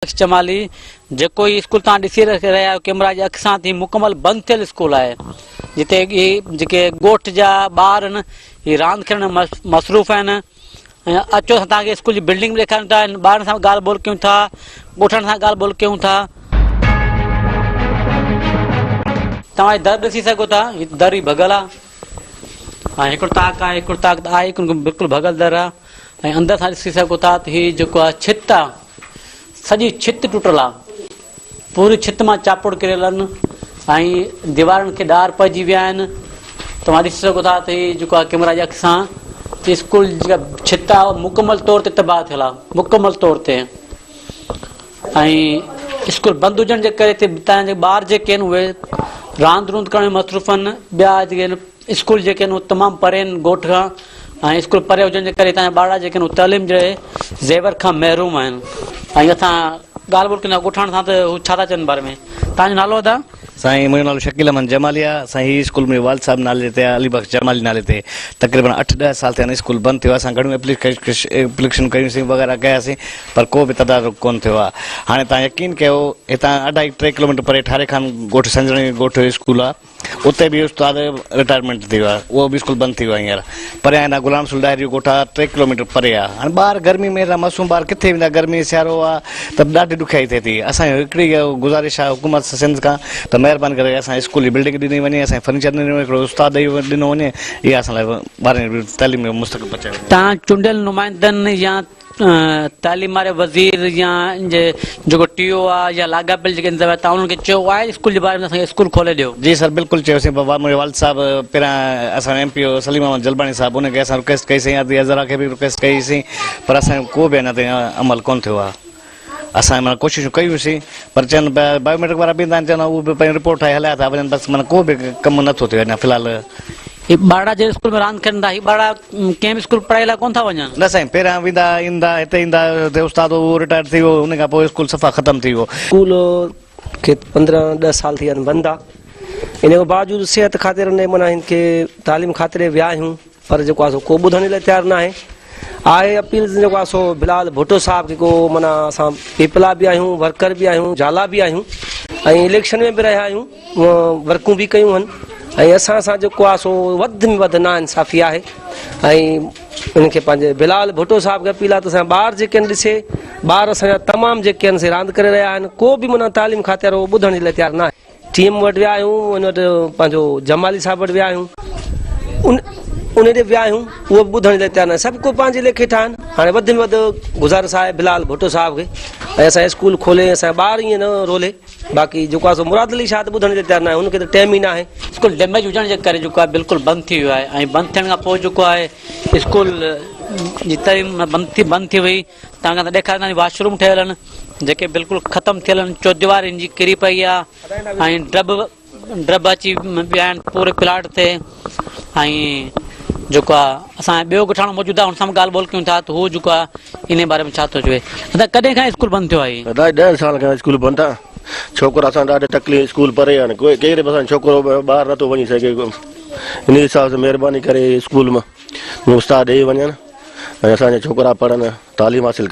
بخش جمالي جيڪو هي اسڪول توهان ڏسي رهيا آهيو ڪيمرا جي اک سان ته هي مڪمل بند ٿيل اسڪول آهي جتي هي جيڪي ڳوٺ جا ٻار آهن هي راند کيڏڻ ۾ مصروف آهن ۽ اچو اسان توهان کي اسڪول جي بلڊنگ به ڏيکاريون ٿا هن ٻارن سان ڳالهه ٻولهه ڪيون ٿا ڳوٺاڻن سان ڳالهه ٻولهه ڪيون ٿا. توهان هي در ڏسي سگهو ٿا هي در ئي ڀڳل آهي ۽ هڪڙو طاق آهي هڪڙو طاق ته آهي ئي ڪونه بلڪل ڀڳل در آهي ۽ اندر سان ڏسي سگهو ٿا ته هي جيڪو آهي ڇت آ سڄي ڇت ٽٽل آ پوري ڇت مان چاپڙ ڪريل آهن ۽ ديوارن کي ڏار پئجي ويا آهن توهان ڏسي سگهو ٿا ته هي جيڪو آهي ڪيمرا جي اک سان اسڪول جي جيڪا ڇت آ مڪمل طور تي تباهه ٿيل آ مڪمل طور تي ۽ اسڪول بند هجڻ جي ڪري هتان جا ٻار جيڪي آهن اهي راند روند ڪرڻ ۾ مصروف آهن ٻيا جيڪي آهن اسڪول جيڪي آهن اهي تمام پري آهن ڳوٺ کان ۽ اسڪول پري هجڻ جي ڪري هتان جا ٻارڙا جيڪي آهن اهي تعليم جي زيور کان محروم آهن ۽ اسان ڳالهه ٻولهه ڪندا ڳوٺاڻن سان ته هو ڇا ٿا چون باري ۾ توهان جو نالو ادا؟ سائين منهنجو نالو شڪيل احمد جمالي آهي سائين هي اسڪول منهنجي والد صاحب نالي تي آهي علي بخش جمالي نالي تي تقريبن اٺ ڏهه سال ٿيا آهن اسڪول بند ٿيو آهي اسان گهڻيون ايپليڪشن ڪيون سين وغيره ڪياسين پر ڪو به تدارڪ ڪونه ٿيو آهي هاڻي توهان يقين ڪيو هتان اڍائي ٽي ڪلوميٽر پري ٺاري خان ڳوٺ سنجرڻي ڳوٺ اسڪول آهي اتي به استاد رٽائرمينٽ ٿي ويو آهي اهو به اسڪول بند ٿي ويو آهي هينئر پريان هيڏانهن غلام رسول ڏاهري جو ڳوٺ آهي ٽي ڪلوميٽر پري آهي هاڻي ٻار گرمي ۾ هيڏا معصوم ٻار ڪٿي ويندا گرمي سيارو آهي ته به ڏاڍي ڏکيائي ٿئي ٿي اسان جو هڪڙي گذارش آهي حڪومت سنڌ کان ته مهرباني ڪري اسان اسڪول جي بلڊنگ ڏني وڃي اسان کي فرنيچر ڏنو وڃي هڪڙو استاد ڏئي ڏنو وڃي اها اسان لاء ٻارن جي تعليم جو مستقبل بچايو وڃي. تان چونڊيل نمائندن يا تعليم واري وزير يا جيڪو ٽي او آ يا لاڳاپيل جيڪي انتظاميا تان انهن کي چيو آهي اسڪول جي باري ۾ اسان کي اسڪول کولي ڏيو. جي سر بلڪل چيوسين بابا منهنجي والد صاحب پهريان اسان جو ايم پي او سليم احمد جلباڻي صاحب ان کي اسان رڪويسٽ ڪئي سين ادي عذرا کي به رڪويسٽ ڪئي سين پر اسان جو ڪو به اڃا تائين عمل ڪونه ٿيو آ اسان معنيٰ ڪوششون ڪيون سين پر چون پيا بايوميٽرڪ وارا به ايندا آهن چون اهو به پنهنجي رپورٽ ٺاهي هليا ٿا وڃن بس معنيٰ ڪو به ڪم نٿو ٿئي اڃا في الحال. هي ٻارڙا جنهن اسڪول ۾ راند ڪن ٿا هي ٻارڙا ڪنهن به اسڪول پڙهائي لاء ڪونه ٿا وڃن. نه سائين پهريان ويندا ايندا هتي ايندا هتي استاد هو اهو رٽائرڊ ٿي ويو ان کان پوء اسڪول صفا ختم ٿي ويو. اسڪول کي 15 ڏهه سال ٿي ويا آهن بند آ ان کان باوجود صحت خاطر ان معنيٰ هن کي تعليم خاطر ويا آهيون پر جيڪو آ سو ڪو ٻڌڻ لاء تيار ناهي آهي اپيل جيڪو آ سو بلال ڀٽو صاحب کي ڪو معنيٰ اسان پيپلا به آهيون ورڪر به آهيون جالا به آهيون ۽ اليڪشن ۾ به رهيا آهيون ورڪون به ڪيون آهن ۽ اسان سان جيڪو آ سو وڌ ۾ وڌ نا انصافي آهي ۽ ان کي پنهنجي بلال ڀٽو صاحب کي اپيل آ ته اسان ٻار جيڪي آهن ڏسي ٻار اسان جا تمام جيڪي آهن سي راند ڪري رهيا آهن ڪو به معنيٰ تعليم کاتي وارو ٻڌڻ جي لاء تيار ناهي. ٽي ايم وٽ ويا آهيون ان وٽ پنهنجو جمالي صاحب وٽ ويا آهيون ان ان ڏي ويا آهيون اهو به ٻڌڻ جي لاء تيار ناهي سڀ ڪو پنهنجي ليکي ٺاهن هاڻي وڌ ۾ وڌ گذارش آهي بلال ڀٽو صاحب کي ۽ اسان اسڪول کولي اسان ٻار ائين نه رولي باقي جيڪو آهي سو مراد علي شاهه ته ٻڌڻ جي تيار ناهي ان کي ته ٽيم ئي ناهي. اسڪول ڊيميج هجڻ جي ڪري جيڪو آهي بلڪل بند ٿي ويو آهي ۽ بند ٿيڻ کان پوء جيڪو آهي اسڪول جي تعليم بند ٿي بند ٿي وئي تان کان ڏيکارينداسين واش روم ٺهيل آهن جيڪي بلڪل ختم ٿيل آهن چوديواري ان جي ڪري پئي آهي ۽ ڊرب ڊرب اچي ويا آهن پوري پلاٽ تي ۽ جيڪو آهي اسان ٻيو ڳوٺاڻو موجود آهي ان سان به ڳالهه ٻولهه ڪيون ٿا ته هو جيڪو آهي انهي باري ۾ ڇا ٿو چوي ادا ڪڏهن کان اسڪول بند ٿيو آهي؟ ادا 10 سال کان اسڪول بند آهي ڇوڪرا اسان ڏاڍي تڪليف اسڪول پري آهن ڪوئي ڪير به اسان ڇوڪرو ٻاهر نٿو وڃي سگهي ان حساب سان مهرباني ڪري اسڪول ۾ استاد ڏئي وڃن ۽ اسان جا ڇوڪرا پڙهن تعليم حاصل ڪن.